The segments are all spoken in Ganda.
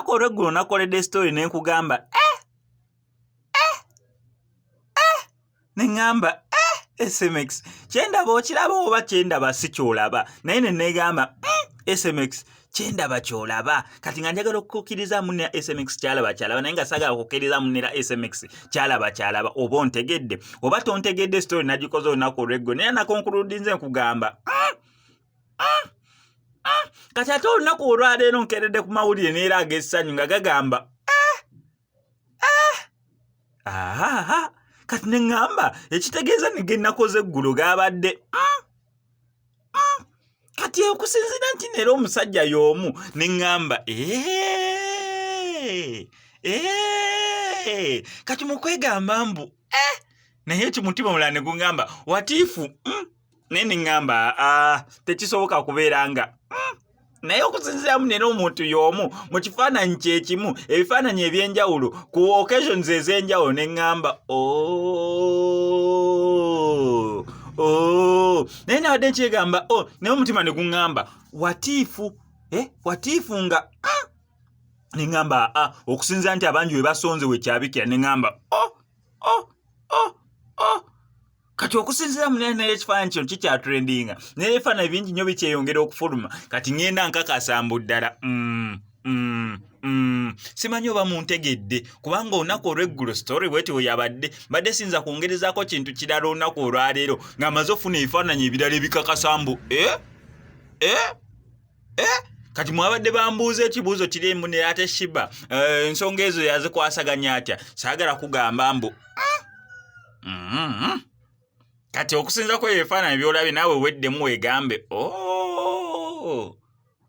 Olunaku olw'eggulo nakoledde story ne nkugamba eh, eh, eh, ne ŋŋamba eh, SMX kyendaba okiraba oba kyendaba si kyolaba, naye ne neegamba SMX kyendaba kyolaba. Kati nga njagala okukkiriza munera SMX kyalaba kyalaba, naye nga saagala kukkiriza munera SMX kyalaba kyalaba. Oba ontegedde oba tontegedde, story nagikoze olunaku olw'eggulo naye nakonkuludinze nkugamba Kati ate olunaku olwaleero nkeredde ku mawulire neera ag'essanyu nga gagamba eh, eh, aha. Kati ne ŋŋamba ekitegeeza ne ge nakoze eggulo gaabadde Kati okusinziira nti neera omusajja y'omu, ne ŋŋamba eh, eh. Kati mu kwegamba mbu eh, naye ekimutima omulala ne guŋŋamba what if Naye ne ŋŋamba ah, tekisoboka kubeera nga Naye okusinziiramu nera omuntu y'omu mu kifaananyi kyekimu, ebifaananyi ebyenjawulo ku occasions ez'enjawulo, ne ŋŋamba oh, oh. Naye nabadde nkyegamba oh, naye omutima ne guŋŋamba what if, eh, what if nga Ne ŋŋamba ah, okusinziira nti abangi we basonze wekyabikira, ne ŋŋamba oh, oh, oh, oh. Kati okusinziira mu naye ekifaananyi kino kikyatrendinga, naye ebifaananyi bingi nnyo bikyeyongera okufuluma. Kati ŋŋenda nkakasa mbu ddala Simanyi oba muntegedde, kubanga olunaku olw'eggulo story bweti bwe yabadde. Mbadde siyinza kwongerezaako kintu kirala olunaku olwaleero nga maze okufuna ebifaananyi ebirala ebikakasa mbu eh? Eh? Eh? Kati mwabadde bambuuza ekibuuzo kiri emu naye ate Shiba ensonga ezo yazikwasaganya atya? Saagala kugamba mbu Kati okusinza ku ebyo ebifaananyi by'olabye, naawe weddemu weegambe oh,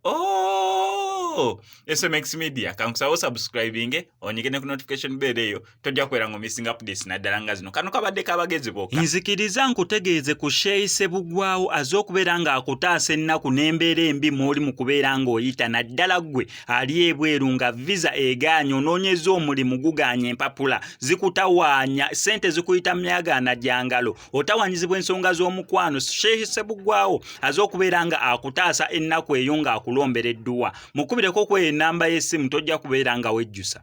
oh. SMX Media, kankusaba osubscribinge, onyige ne ku notification bell eyo, tojja kubeera nga missing updates naddala nga zino. Kano kabadde kabagezi bokka. Nzikiriza nkutegeeze ku Sheikh Sebugwawo azze okubeera ng'akutaasa ennaku n'embeera embi mw'oli mu kubeera ng'oyita, naddala ggwe ali ebweru nga visa egaanye, onoonyeza omulimu gugaanye, empapula zikutawaanya, ssente zikuyita myagaana gya ngalo, otawaanyizibwa ensonga z'omukwano. Sheikh Sebugwawo azze okubeera nga akutaasa ennaku eyo ng'akulombera edduwa. Mukubireko kweyo ennamba y'essimu, tojja kubeera nga wejjusa.